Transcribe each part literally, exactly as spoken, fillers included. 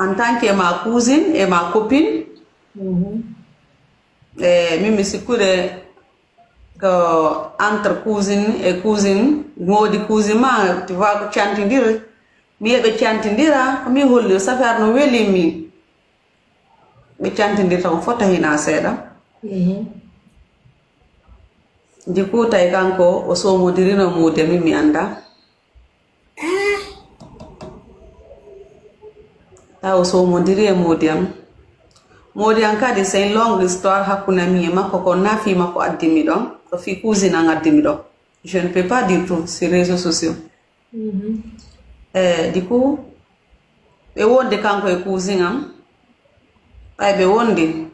En tant que ma cousine et ma copine, Mhm. e min mi sikkude ko entre cousine et cousine, moodi cousine ma, tu vois, ko cantindire. Mi yeɓe cantindira, ko mi holli o affaire no weli mi. Ɓe cantindirta ko fota hina seeɗa. Mhm. Ndi ku tawi kanko o somodirino moodi am, min mi annda. Taw o somodiri e moodi am. Moodi am kadi, c'est une longue histoire hakkunde mi e makko, ko na fii makko addi mi ɗon, ko fii cousine am addi mi ɗon. Je ne peux pas dire tout sur réseaux sociaux. Mhm. E di ku ɓe wondi kanko e cousine am. Ɓay ɓe wondi,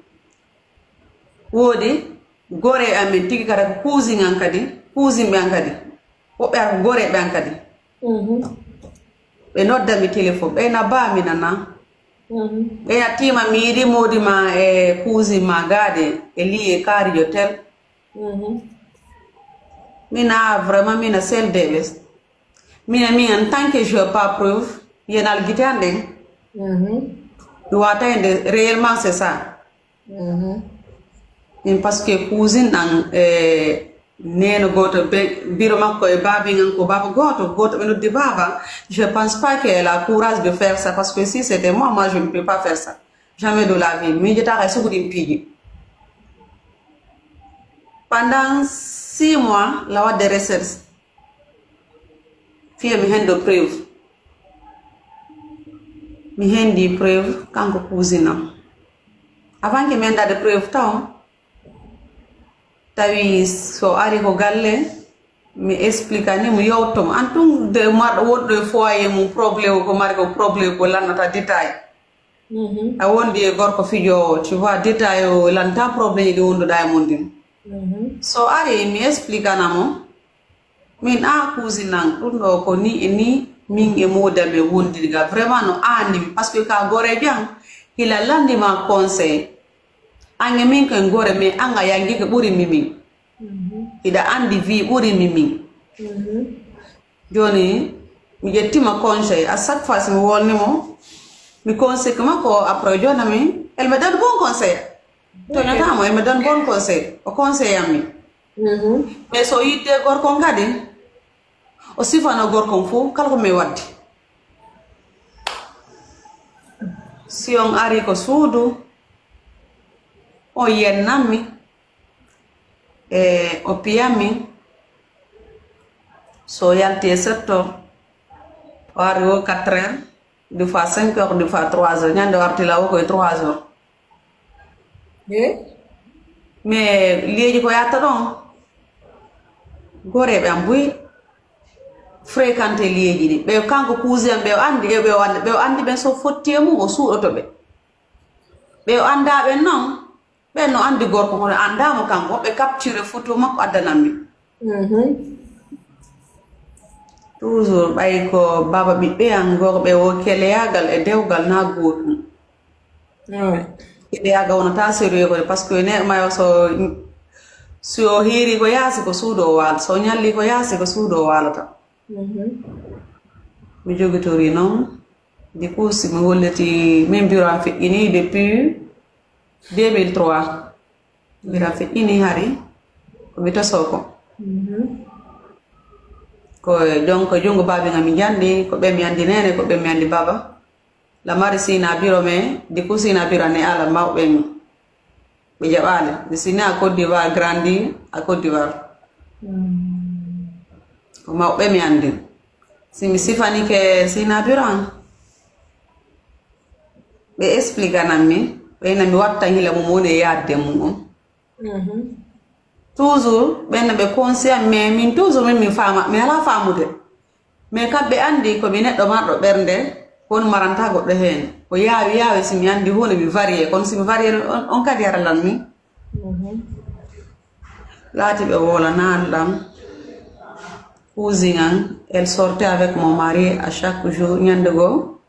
woodi gore amen tigi kadi ko cousine am kadi, cousine ɓe am kadi. Woɓɓe ara ko gore ɓe am kadi. Mhm. Ɓe noddami téléphone, ɓe na ba mi nana. Mhm. Ɓe na tima mi yiɗi moodi ma e cousine ma gaade e liye kaarijo tel. Mhm. Mina vraiment mina seldeɓe. Mina min en tant que je pas preuve, yenal gitande. Mhm. Ɗum wata hende réellement c'est ça. Mhm. Min parce que cousine an e neno goto be biro makko e babi an ko baba goto, goto ɓe noddi baba. Je pense pas qu'elle a courage de faire ça parce que si c'était moi, moi je ne peux pas faire ça. Jamais de la vie. Mi jotaka e sukuɗin piiji. Pendant six mois la wadde recherche. Fiya mi hendo preuve. Mi hendi preuve kanko cousine am. Avant que mi hendade preuve taw, tawi so ari ko galle, mi explique ani mo yewtom. En tout de marɗo wonɗo e foyer mum, problème ko mari ko problème ko lannata détail. Mhm. A wondi e gorko fijowo, tu vois, détail o lanta problème ɗi wonduɗa e mum ɗin. Mhm. So ari mi explique ana mo, min a cousine an, ɗum ɗo ko ni e ni, min e moodi am e wondirga. Vraiment no anni mi, parce que ka gore jam, hila landi ma conseil. Ange min ko en gore, mais anga yangi ko ɓuri mi min. Mhm. Hiɗa andi vie ɓuri mi min. Mhm. Joni, mi ƴettima conseil. À chaque fois, si mi wolni mo, mi conseil ko makko, après o jona mi, elle me donne bon conseil. Toñata mo, elle me donne bon conseil. O conseil am mi. Mhm. Mais so yidde gorko on kadi, o sifano gorko on fof, kala ko mi waddi. Si on ari ko suudu, o yennan mi, e o piyan mi. So yalti e sept heures, o ari o quatre heures, des fois cinq heures, des fois trois heures. Ñande o arti law o ko e trois heures. Eh? Mais liyeeji ko yatta ɗon. Goreɓe am buy fréquenté liyeeji ɗi. Ɓe kanko cousin am, ɓe o andi, ɓe o andi, ɓe o andi ɓen so fotti e mum, o suuɗoto ɓe. Ɓe o anda ɓen non, ɓen no andi gorko, kono andamo kanko, ɓe capture photo makko addanan mi. Mhm. Toujours ɓay ko baba ɓiɓɓe an gorɓe o keleyagal e dewgal na gotum. Ouais. Keleyagal wonata sérieux ko, parce que ne mayo so, si o hiiri ko yaasi ko suudu o waalata, so ñalli ko yaasi ko suudu o waalata. Mhm. Mi jogitori noon, di kuusi mi holliti min biro am feƴƴini depuis deux mille trois. Biro am feƴƴini hari ko mi toso ko. Mhm. Ko donc junngo baabi ngam mi njandi, ko ɓe mi andi nene, ko ɓe mi andi baba. La mari sina biro me, di ku sina biro ne ala mawɓe mi. Ɓe jaɓaali. Mi sini à Côte d'Ivoire, grandi à Côte d'Ivoire. Mhm. Ko mawɓe mi andi. Si mi sifanike sina biro an. Ɓe explique anan mi, ɓe ina mi watta hila mum woni e yaadde mum on. Mhm. Toujours, ɓen no ɓe conseil am, mais min toujours min mi faama, mi ala faamude. Mais kamɓe andi ko mi neɗɗo marɗo ɓernde, kono maranta goɗɗo heen. Ko yaawi yaawi si mi andi huunde mi varié, kono si mi varié on, on kadi ara lan mi. Mhm. Laati ɓe woola naan lam. Cousin an, elle sortait avec mon mari à chaque jour, ñande goo.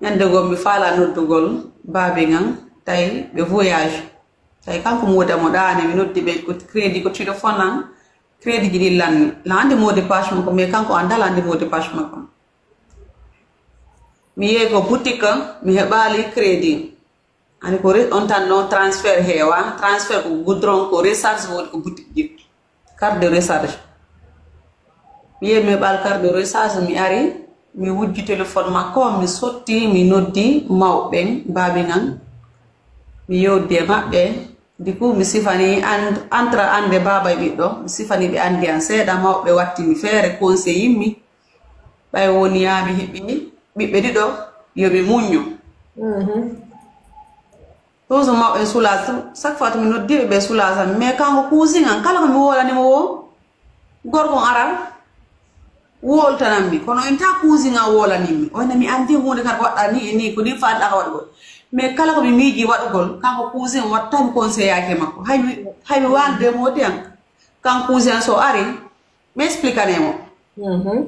Ñande goo mi faala noddugol baabi ngan, tawi ɓe voyage. Tawi kanko moodi am o ɗaani, mi noddi ɓe ko crédit ko téléphone an, crédit ji ɗi lanni. La andi mot de passe makko, mais kanko anda la andi mot de passe makko. Mi yehi ko boutique, mi heɓaali crédit. Ani ko re-, on tan noon transfert heewa. Transfert ko goudron, ko recharge woni ko boutique ji. Carte de recharge. Mi yehi mi heɓaali carte de recharge, mi ari, mi wujji téléphone makko, mi sotti, mi noddi mawɓe ɓen, baabi ngan. Mi yewdi e maɓɓe. Du coup, mi sifani an-, entre an e baaba e ɓiɗɗo, mi sifani ɓe anndi an seeɗa, mawɓe wattini feere, conseillini mi. Ɓay woni yaa mi heɓi ɓiɓɓe ɗiɗo, yo mi muññu. Mhm. Toujours mawɓe soulage, chaque fois to mi noddi ɓe, ɓe soulage am. Mais kanko cousin an, kala ko mi wolani mo wo, gorko on ara, woltanan mi. Kono en ta cousin an wolanin mi. O ene mi anndi huunde kadi ko waɗɗa ni e ni, ko ni faɗɗa ka waɗugol. Mais kala ko mi miiji waɗugol, kanko cousin watta mi conseillaki e makko. Hay mi, hay mi waalde mo wodi an. Kanko cousin an so ari, mi expliquane mo. Mhm.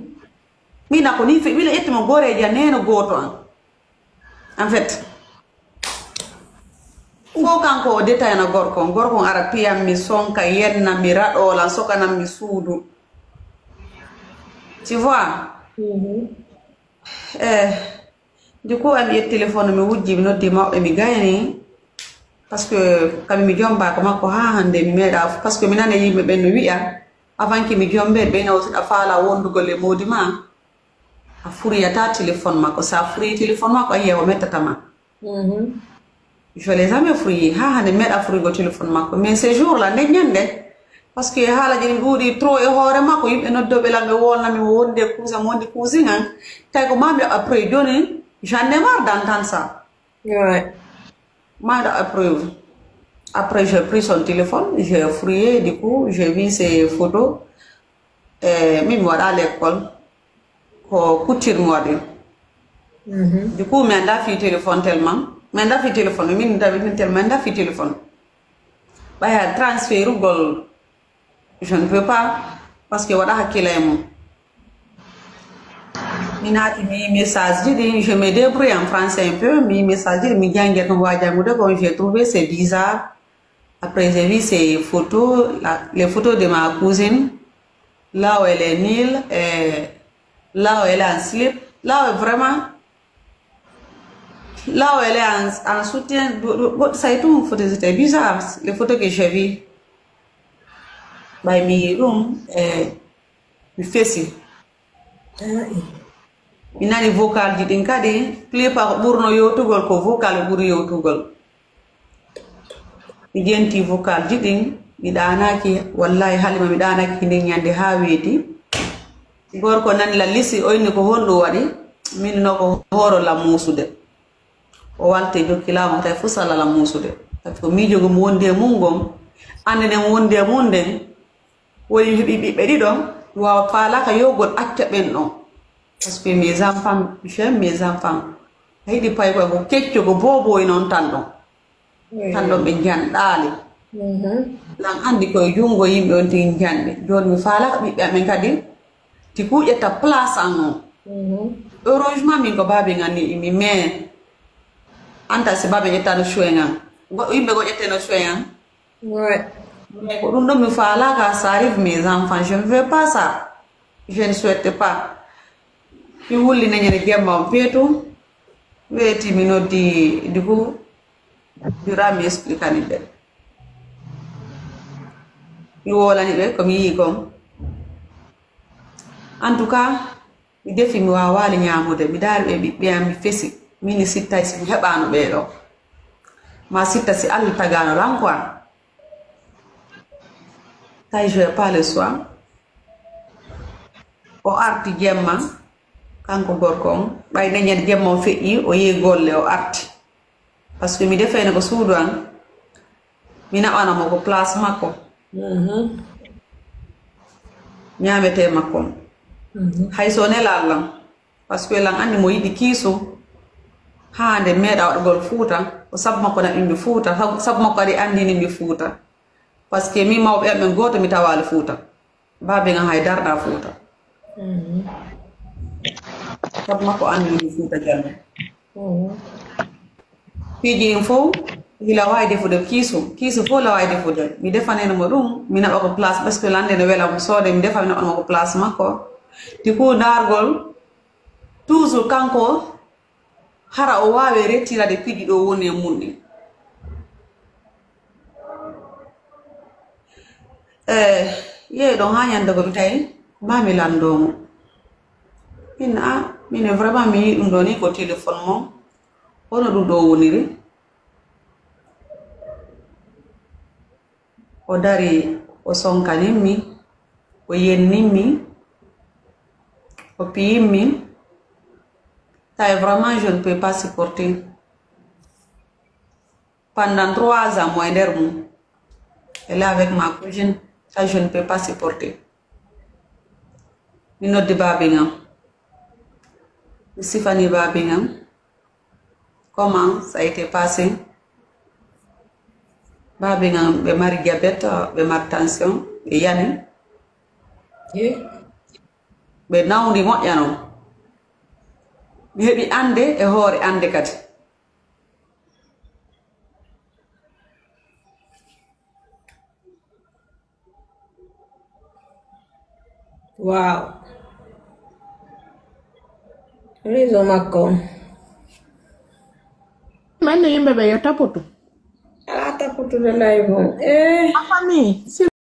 Mina ko ni fe-, wila ƴetti mo gooreeji an neeno gooto an. En fait, fof kanko o détail na gorko on. Gorko on ara piyan mi, sonka, yenna mi, raɗoolan, sokanan mi suudu. Tu vois? Mhm. Eh, du coup, ami ƴetti téléphone, mi wujji, mi noddi mawɓe, mi gayni. Parce que kami mi jomba ko makko haa hannde, mi meeɗa, parce que mi nana yimɓe ɓen no wi'a, avant que mi jombe, ɓe no a faala wondugol e moodi ma, a furiyata téléphone makko. Sa furiyi téléphone makko, a yiya o mettata ma. Mhm. Je l'ai jamais fouillé. Haa hannde mi meeɗa furigol téléphone makko. Mais ce jour-là, nden ñannde, parce que haalaaji ɗin ɗuuɗi trop e hoore makko, yimɓe noddooɓe lan ɓe wolna mi, mo wondi e cousin, mo wondi cousin an. Tawi ko maa mi après, jooni, j'en ai marre d'entendre ça. Ouais. Maa mi après. Après, j'ai pris son téléphone, j'ai fouillé, du coup, j'ai vu ses photos. Eh, min mi waɗa l'école, ko couture mi waɗi. Mhm. Du coup, mi annda fi téléphone tellement. Mi annda fi téléphone, min ndawi min tellement, mi annda fi téléphone. Ɓaya transférugol, je ne peux pas, parce que waɗa hakkila e mum. Mi naati mi message ji ɗi, je me débrouille en français un peu, mi message ji ɗi, mi janngi tan wa janngude ko, j'ai trouvé c'est bizarre. Après, j'ai vu ces photos, la, les photos de ma cousine, là où elle est nulle, et là où elle est en slip, là où vraiment, là où elle est en, en soutien, bo-, bo-, bo-, ça et tout, photo, c'était bizarre, les photos que j'ai vues. Ɓay mi yi ɗum, eh, mi fesi. Mi nani vocal ji ɗin kadi, clip ko ɓurno yewtugol, ko vocal ɓuri yewtugol. Mi jenti vocal ji ɗin, mi ɗaanaki, wallahi Halima, mi ɗaanaki nden ñande haa weeti. Gorko nani la lisi, o inni ko honɗum waɗi, min no ko hooro la muusude. O walti jokki laamu, tawi fuu sala la muusude. Tawi ko miijo ngon mi wondi e mun ngon, annde nden mi wondi e mun nden, woni mi heɓi ɓiɓɓe ɗiɗo, mi waawa faalaaka yowgol acca ɓen ɗon. Parce que mes enfants, j'aime mes enfants. A yiɗi paykol ko kecco, ko boobo e noon tan ɗon. Oui. Tan ɗon ɓe njanɗaali. Mhm. Lan anndi koye junngo yimɓe on tigi njanɗi. Jooni mi faalaaka ɓiɓɓe amen kadi, ti kuuƴata place an on. Mhm. Heureusement min ko baabi ngan ni imi, mais anta si baabi ƴettano soin an. Goɗɗo yimɓe go ƴetteno soin an. Ouais. Mais ko ɗum ɗo mi faalaaka, ça arrive mes enfants, je ne veux pas ça. Je ne souhaite pas. Mi wulli ne ñande jemma on peetu. Weeti mi noddi du coup, jura mi expliquani ɓe. Mi wolani ɓe ko mi yii kon. En tout cas, mi defi mi waawaali ñaamude. Mi daari ɓe ɓiɓɓe am mi fesi. Min sittay si mi heɓaano ɓee ɗo. Ma sitta si Allah tagaano lan quoi. Tawi je pas le choix. O arti jemma, kanko gorko on. Ɓay ne ñande jemma on feƴƴi, o yehi golle, o arti. Parce que mi defayno ko suudu an, mi naɓana mo ko place makko. Mhm. Ñaamete makko on. Mhm. Hay so nelaal lan. Parce que lan anndi mo yiɗi kiisu, haa nde meeɗa waɗugol Fuuta, ko sabu makko naɓimi Fuuta, sabu, sabu makko kadi anndini mi Fuuta. Parce que min mawɓe am ɓen gooto mi tawaali Fuuta. Baabe ngan hay darna Fuuta. Mhm. Sabu makko anndini mi Fuuta Jallo. Mhm. Piiji ɗin fof, hila waawi defude kiisu. Kiisu fof la waawi defude. Mi defaneno mo ɗum, mi naɓa ko place, parce que lande no wela mo soode, mi defa, mi naɓa mo ko place makko. Du coup, ndaargol, toujours kanko, Hara o waawi retirade piiji ɗo woni e mum ɗin. Eh, yehi ɗon haa ñande ko mi tawi maa mi lanndoo mo. Min, a, min e vraiment mi yii ɗum ɗo ni ko téléphone mon. Hono ɗum ɗo woniri. O dari, o sonkanin mi, o yennin mi, o piyin mi. Tawi vraiment, je ne peux pas supporter. Pendant trois ans, mo e nder mum. Elle est avec ma cousine. Ça, je ne peux pas supporter. Mi noddi baabi ngam. Mi sifani baabi ngam. Comment ça a été passé? Baabi ngam ɓe mari diabète, ɓe mari tension, ɓe yani. Ye. Ɓe nawdi moƴƴa non. Mi heɓi annde e hoore annde kadi. Waaw. Réseau makko on. Manne yimɓe ɓe yo tapotu. Alaa tapotude live on. Eh. Ma famille,